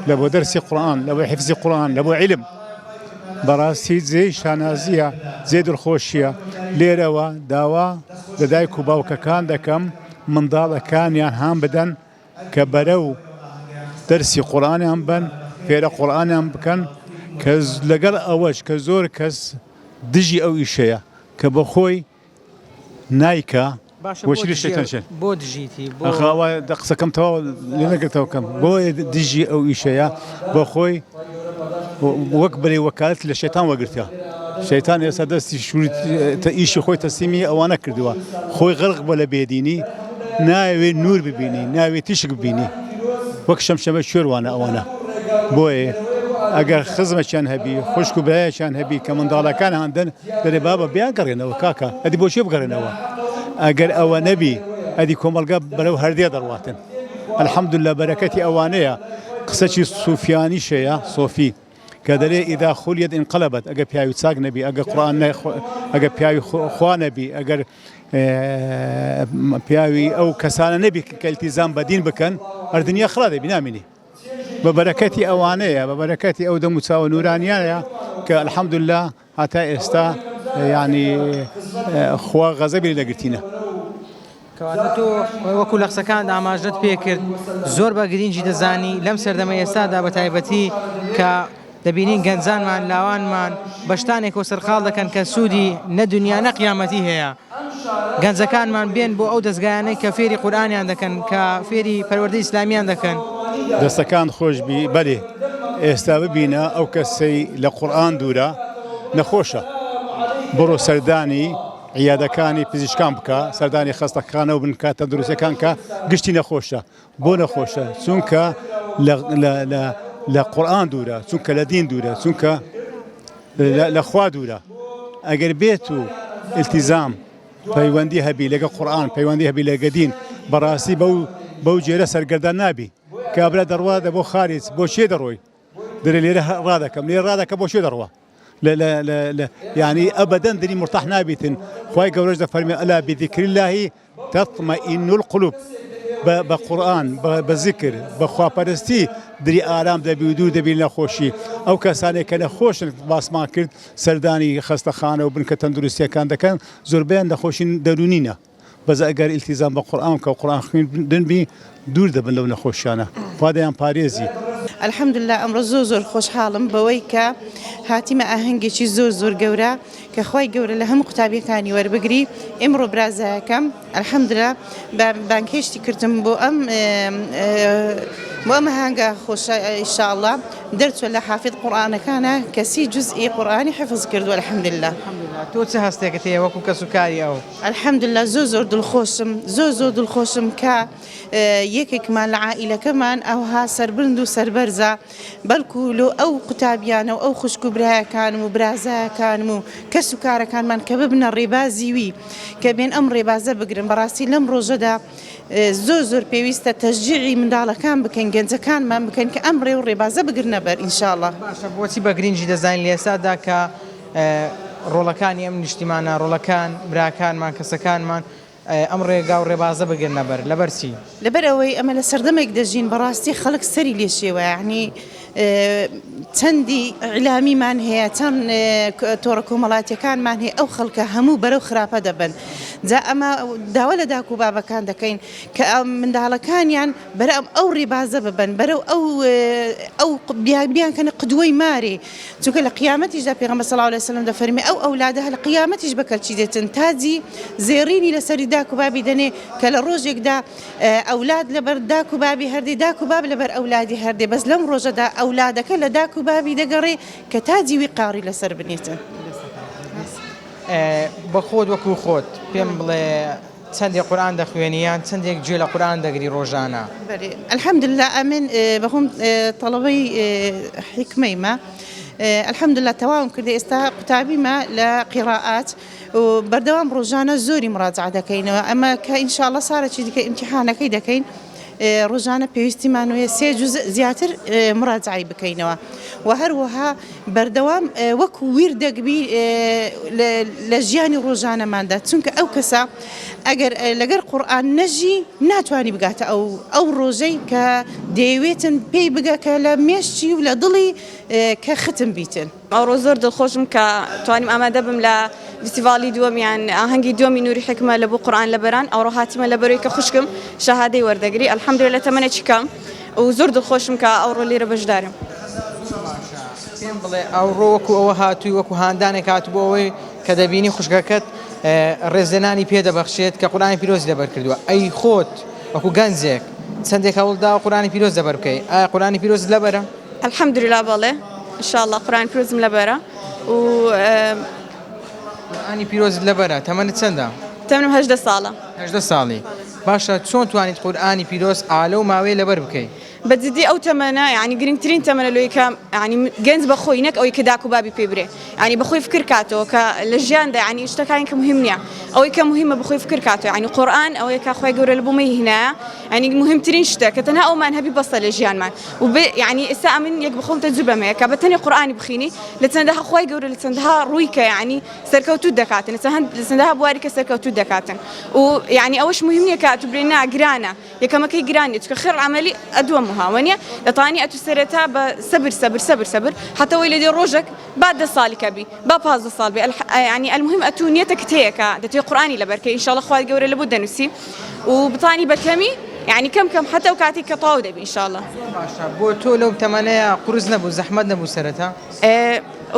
لە بۆ دەرسی قورآن لە بۆ حفزی قورآن لە بۆ عیلم بەڕاستی جێی شانازیە جێ دڵخۆشیە لێرەوە داوا لە دایک و باوکەکان دەکەم منداڵەکانیان هان بدەن کە بەرەو دەرسی قورآانیان بن فێرە قورآانیان بکەن کە لەگەڵ ئەوەش کە زۆر کەس دژی ئەو ئیشەیە کە بەخۆی نایکا باشە بۆ وەچی دژی شەیتان شێن بۆ دژیتی بۆ ئەخ ئەوە دە قسەکەم تەواو لێ نەگرتەوە کەم بۆ دژی ئەو ئیشەیە بۆ خۆی وەک بەرەی وەکالەت لە شەیتان وەگرتە شەیتان ئێستا دەستی شوری ئیشی خۆی تەسلیمی ئەوانە کردووە خۆی غەرق بووە لە بێدینی نایەوێ نور ببینی ناوێ تیشک ببینی وەک شەمشەمە کوێر وانە ئەوانە بۆیە ئەگەر خزمەکیان هەبی خوشک و برایەکیان هەبی کە منداڵەکان هاندن دەرێ بابە بیانگەڕێنەوە کاکە ئەدی بۆ چێ بگەڕێنەوە ئەگەر ئەوە نەبی ئەدی کۆمەڵگە بەرەو هەردێ دەڕواتن الحمدلله بەرەکەتی ئەوانەیە قسەکی سوفیانیش هەیە سۆفی کە دەرێ ئیدا خولیت انقلبت ئەگەر پیاوی چاک نەبی ئەگەر قورئان ئەگەر پیاوی خوا نەبی ئەگەر پیاوی ئەو کەسانە نەبی کە التیزام بە دین بکەن هەر دنیا خرا دەبی نامینی بە بەرەکەتی ئەوانەیە بە بەرەکەتی ئەو دەم و چاوە نورانیانەیە کە الحمدلله هەتا ئێستا یعنی خوا غەزەبی لێ نەگرتینە. کەواتە تۆ وەکو لە قسەکانت ئاماژەت پێ کرد زۆر بە گرینگی دەزانی لەم سەردەمە ئێستادا بە تایبەتی کە دەبینین گەنجانمان لاوانمان بە شتانێکەوە سەرقاڵ دەکەن کە سوودی نە دنیا نە قیامەتی هەیە گەنجەکانمان بێن بۆ ئەو دەزگایانەی کە فێری قورئانیان دەکەن کە فێری پەروەردەی ئیسلامیان دەکەن. دەستەکانت خۆش بی بەلێ ئێستا ببینە ئەو کەسەی لە قورئان دوورە نەخۆشە بڕۆ سەردانی عیادەکانی پزیشکان بکە سەردانی خەستەخانە و بنکە تەندروستیەکان کە گشتی نەخۆشە بۆ نەخۆشە چونکە لە قورئان دوورە چونکە لە دین دوورە چونکە لە خوا دوورە ئەگەر بێت و التزام پەیوەندی هەبی لەگە قورئان پەیوەندی هەبی لەگە دین بەڕاستی بەو بەو جێرە سەرگەردان نابی کابرا دەڕوا دە بۆ خارج بۆ چێ دەڕۆی دەرێ لێرە ڕادەکەم لێ ڕادەکە بۆ چێ دەڕوا لە لە لە لە یعنی ئەبەدەن دری مرتاح نابیتن خوای گەورەش دەفەرمێ ئەلا بذکر الله تطمئن القلوب بە بە قورئان بە بە زیکر بە خواپەرستی دری ئارام دەبی و دوور دەبی لە نەخۆشی ئەو کەسانێک کە نەخۆشن باسمان کرد سەردانی خەستەخانە و بنکە تەندروستیەکان دەکەن زۆربەیان نەخۆشی دەروونینە بەس ئەگەر ئیلتیزام بە قورئان بکە و قورئان خوێندن بی دوور دەبن لەو نەخۆشیانە خوا دەیان پارێزی. الحمدللە ئەمڕۆ زۆر زۆر خۆشحاڵم بەوەی کە هاتیمە ئاهەنگێکی زۆر زۆر گەورە کە خوای گەورە لە هەموو قوتابیەکانی وەربگری ئیمڕۆ برازایەکەم الحمدللە بە بانگهێشتی کردم بۆ ئەم بۆ ئەم ئاهەنگە خۆشە ان شاء اللە دەرچوە لە حافظ قورئانەکانە کە سی جوزئی قورئانی حفظ کردوە الحمدللە. تۆ چ هەستێکت هەیە وەکو کەسوکاری ئەو؟ الحمدللە زۆر زۆر دڵخۆشم زۆر زۆر دڵخۆشم کە یەکێکمان لە عائیلەکەمان ئەوها سەربلند و سەربەرزە بەلکو لۆ ئەو قوتابیانە و ئەو خوشک و برایەکانم و برازایەکانم و کەس و کارەکانمان کە ببنە ڕێبازی وی کە بێن ئەم ڕێبازە بگرن بەڕاستی لەم ڕۆژەدا زۆر زۆر پێویستە تەشجیعی منداڵەکان بکەین گەنجەکانمان بکەین کە ئەم ڕێ و ڕێبازە بگرنە بەر ان شاء اللە. باشە بۆچی بە گرینگی دەزانین لە ئێستادا کە. ڕۆڵەکانی ئەم نیشتیمانە، ڕۆڵەکان، براکانمان، کەسەکانمان ئەم ڕێگا و ڕێبازە بگرنە بەر؟ لەبەر چی؟ لەبەر ئەوەی ئەمە لە سەردەمێک دەژین بەڕاستی خەڵک سەری لێ شێوە یانی چەندی ئیعلامیمان هەیە چەند تۆڕە کۆمەڵاتیەکانمان هەیە ئەو خەڵکە هەموو بەرەو خراپە دەبن جا ئەمە داوا لە داک و بابەکان دەکەین کە منداڵەکانیان بەرەو ئەو ڕێبازە ببەن بەرەو ئەو ئەو بیانکەنە قدوەی مارێ چونکە لە قیامەتیشدا پێغەمبەر صلی اللە علیە وسلم دەفەرمێ ئەو ئەولادە لە قیامەتیش بە کەلچی دێتن تاجی زێڕینی لەسەری داک و بابی دەنێ کە لە ڕۆژێکدا ئەولاد لەبەر داک و بابی هەردێ داک و باب لەبەر ئەولادی هەردێ بەس لەم ڕۆژەدا ئەولادەکە لە داک و بابی دەگەڕێ کە تاجی ویقاڕی لەسەر بنێتن. بە خۆت وەکو خۆت پێم بڵێ چەندێک قورئان دەخوێنی یان چەندێک گوێ لە قورئان دەگری ڕۆژانە؟ بەلێ الحمدللە ئەمن بەخۆم تەڵەبەی حیکمەیمە الحمدللە تەواوم کردە ئێستا قوتابیمە لە قیڕائات و بەردەوام ڕۆژانە زۆری مڕاجعە دەکەینەوە ئەمە کە ان شاء اللە سارەکی دیکە ئیمتیحانەکەی دەکەین ڕۆژانە پێویستیمان وەیە سێ جوزء زیاتر مڕاجعەی بکەینەوە و هەروەها بەردەوام وەکو ویردەک بی لە ژیانی ڕۆژانەماندا چونکە ئەو کەسە ئەگەر لەگەر قورئان نەژی ناتوانی بگاتە ئەو ئەو ڕۆژەی کە دەیەوێتن پێی بگە کە لە مێشکی و لە دڵی کە ختم بیتن. ئەوڕۆ زۆر دڵخۆشم کە توانیم ئامادە بم لە فیستیڤاڵی دووەم یان ئاهەنگی دووەمی نوری حیکمە لە بۆ قورئان لەبەران ئەوڕۆ هاتیمە لەبەرەوەی کە خوشکم شەهادەی وەردەگری الحمدللە لە تەمەنێکی کەم و زۆر دڵخۆشم کە ئەوڕۆ لێرە بەشدارم. زۆر باشە پێم بڵێ ئەوڕۆ وەکو ئەوە هاتووی وەکو هاندانێک هاتوو بۆ ئەوەی کە دەبینی خوشکەکەت ڕێزلێنانی پێ دەبەخشێت کە قورئانی پیرۆزی لەبەر کردووە ئەی خۆت وەکو گەنجێک چەندێک هەوڵ داوە قورئانی پیرۆز لەبەر بکەی ئایا قورئانی پیرۆزت لەبەرە؟ الحمدللە بەڵێ ان شاء اللە قورئانی پیرۆزم لەبەرە و. قورئانی پیرۆزت لەبەرە تەمەنت چەندە؟ تەمەنم 18 ساڵە. 18 ساڵی باشە چۆن توانیت قورئانی پیرۆز ئا لەو ماوەیە لەبەر بکەی؟ بە جدی ئەو تەمەنە یانی گرنگترین تەمەنە لۆی کە یانی گەنج بە خۆی نەک ئەوەی کە داک و بابی پێ برێ یانی بە خۆی فکر کاتەوە کە لە ژیاندا یانی شتەکانی کە مهم نییە ئەوەی کە مهمە بە خۆی فکر کاتەوە یانی قورئان ئەوەیە کە خوای گەورە لە بۆ مەی هینایە یانی مهمترین شتە کە تەنها ئەومان هەبی بەسە لە ژیانمان و بێ یانی ئێستا ئەمن یەک بەخۆم تەجروبەم هەیە کە بە تەنێ قورئانی بخینی لە چەندەها خوای گەورە لە چەندەها ڕووی کە یانی سەرکەوتووت دەکاتن لە چەند لە چەندەها بواری کە سەرکەوتووت دەکاتن و یانی ئەوەش مهم نییە کە ئەتوو بلێ نا گرانە یەکەمەکەی گران نیە چونکە خێر عەمەلی ئەدوەمها وەنیە دەتانی ئەتوو سەرەتا بە سەبر سەبر سەبر سەبر حەتە وەی لێدێ ڕۆژەک با دە ساڵی کە بی با 15 ساڵ بێ یانی المهم ئەتوو نیەتەکت هەیە کە دەتوێ قورئانی لەبەر کەی ئینشاڵڵا خوای گەورە لەبۆت دەنووسی و بتانی بە کەمی یانی کەم کەم حەتە ئەو کاتەی کە تەواو دەبی ئینشاڵڵا. زۆر باشە بۆ تۆ لەو تەمەنەیا قورس نەبوو زەحمەت نەبوو سەرەتا؟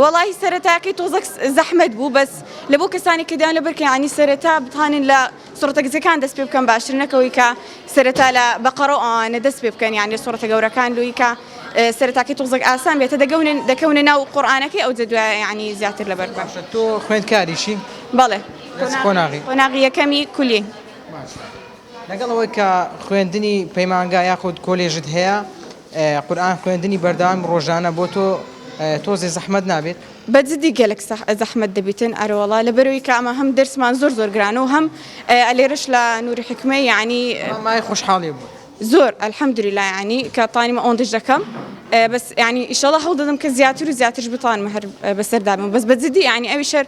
وەڵاهی سەرەتاکەی تۆزەک زەحمەت بوو بەس لە بۆ کەسانی کە دەیان لەبەر کەن یانی سەرەتا بتانن لە سوڕەتە گچەکان دەست پێ بکەن باشتر نەک ئەوەی کە سەرەتا لە بەقەڕە و ئەوانە دەست پێ بکەن یانی سوڕەتە گەورەکان لۆی کە سەرەتاکەی تۆزەک ئاسان بێتە دەگەونن دەکەونە ناو قورئانەکەی ئەوجە دوایە یانی زیاتر لەبەر بکەن. باشە تۆ خوێندکاریشی؟ بەڵێ لە چ قۆناغی؟ قۆناغی یەکەمی کولیەی. باشە لەگەڵ ئەوەی کە خوێندنی پەیمانگا یاخود کۆلێژت هەیە قورئان خوێندنی بەردەوام ڕۆژانە بۆ تۆ تۆزێ زەحمەت نابێت؟ بە جدی گەلەک زەحمەت دەبیتن ئەرەوەڵا لەبەرەوەی کە ئەمە هەم دەرسمان زۆر زۆر گرانە و هەم لێرەش لە نوری حیکمە یەعنی مایەی خۆشحاڵی بوو. زۆر الحمدللە یەعنی کە تانیمە ئۆندش دەکەم بەس یەعنی ئیشەڵا هەوڵ دەدەم کە زیاتر و زیاترش بتوانم هەر بەسەردا بم بەس بە جدی یەعنی ئەویش هەر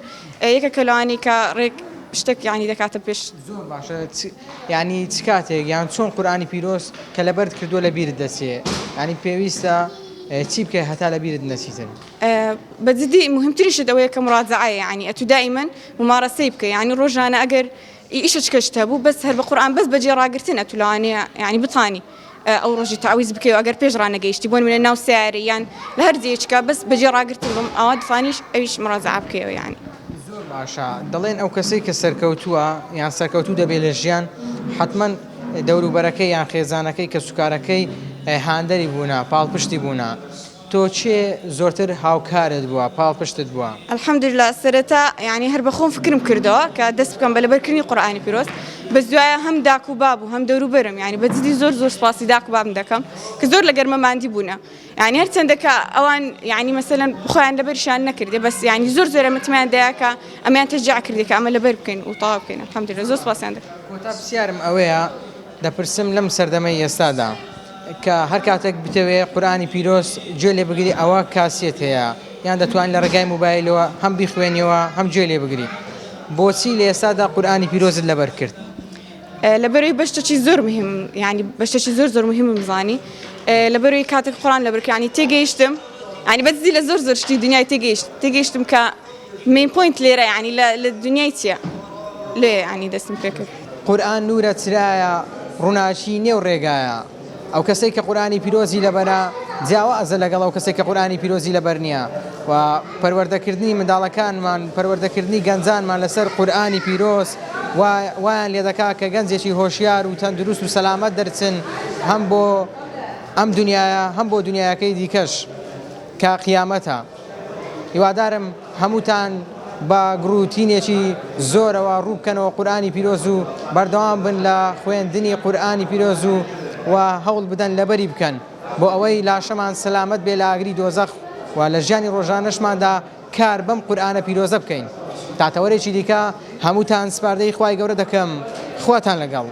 یەکێکە لەوانەی کە ڕێک شتێک یەعنی دەکاتە پێش. زۆر باشە یانی چ کاتێک یان چۆن قورئانی پیرۆز کە لەبەرت کردووە لە بیرت دەچێ یانی پێویستە چی بکەی هەتا لە بیرت نەچیتن؟ بە جدی مهمترین شت ئەوەیە کە مڕاجەعەیە یانی ئەتوو دائیمەن مومارەسەی بکەی یانی ڕۆژانە ئەگەر ئیشەچکەشت هەبوو بەس هەر بە قورئان بەس بەجێ ڕاگرتن ئەتوو لەوانەیە یانی بتانی ئەو ڕۆژی تەعویز بکەی و ئەگەر پێش ڕانەگەیشتی بۆ نمونە ناو سەیارە یان لە هەر جێیەکە بەس بەجێ ڕاگرتن بم ئەوە دتانیش ئەویش مڕاجەعە بکەیەوە یانی. زۆر باشە دەڵێن ئەو کەسەی کە سەرکەوتووە یان سەرکەوتوو دەبێت لە ژیان حەتمەن دەوروبەرەکەی یان خێزانەکەی کەسوکارەکەی هاندەری بوونە پاڵپشتی بوونە تۆ کێ زۆرتر هاوکارت بووە پاڵپشتت بووە؟ الحمدللە سەرەتا یانی هەر بەخۆم فکرم کردەوە کە دەست بکەم بە لەبەرکردنی قورئانی پیرۆز بەس دوایە هەم داک و باب و هەم دەوروبەرم یانی بە جدی زۆر زۆر سوپاسی داک و بابم دەکەم کە زۆر لە گەرمە ماندی بوونە یانی هەرچەندە کە ئەوان یانی مەسەلەن خۆیان لەبەریشیان نەکردێ بەس یانی زۆر زۆر متمایان دایە کە ئەمیان تەشجیع کردێ کە ئەمە لەبەر بکەین و تەواو بکەین الحمدللە زۆر سوپاسیان دەکەم. کۆتا پرسیارم ئەوەیە دەپرسم لەم سەردەمەی ئێستادا کە هەر کاتێک بتەوێ قورئانی پیرۆز گوێ لێ بگری ئەوە کاسێت هەیە. یان دەتوانانی لە ڕێگای موبایلەوە هەم بیخوێنیەوە هەم گوێ لێ بگری. بۆچی لە ئێستادا قورئانی پیرۆزت لەبەر کرد؟ لەبەرەوەی بەشتەکی زۆر مهم یعنی بەشتەکی زۆر زۆر مهمم زانی لەبەرەوەی کاتێک قورئان لەبەر کرد یعنی تێگەیشتم یعنی بەدزی لە زۆر زۆر شتی دنیای تێگەیشت تێگەیشتم کە main point لێرە یعنی لە لە دنیای چییە لێ یعنی دەستم پێکرد. قورئان نورە چرایە ڕوناکی نێو ڕێگایە ئەو کەسەی کە قورئانی پیرۆزی لەبەرە جیاوازە لەگەڵ ئەو کەسەی کە قورئانی پیرۆزی لەبەر نییە و پەروەردەکردنی منداڵەکانمان پەروەردەکردنی گەنجانمان لەسەر قورئانی پیرۆز وایان لێدەکا کە گەنجێکی هۆشیار و تەندروست و سەلامەت دەرچن هەم بۆ ئەم دنیاە هەم بۆ دنیاەکەی دیکەش کە قیامەتە. هیوادارم هەمووتان بە گڕوتینێکی زۆرەوە ڕووبکەنەوە قورئانی پیرۆز و بەردەوام بن لە خوێندنی قورئانی پیرۆز و و هەوڵ بدەن لەبەری بکەن بۆ ئەوەی لاشەمان سەلامەت بێ لە ئاگری دۆزەخ و لە ژیانی ڕۆژانەشماندا کار بەم قورئانە پیرۆزە بکەین تا تەوەرێکی دیکە هەمووتان سپاردەی خوای گەورە دەکەم خواتان لەگەڵ.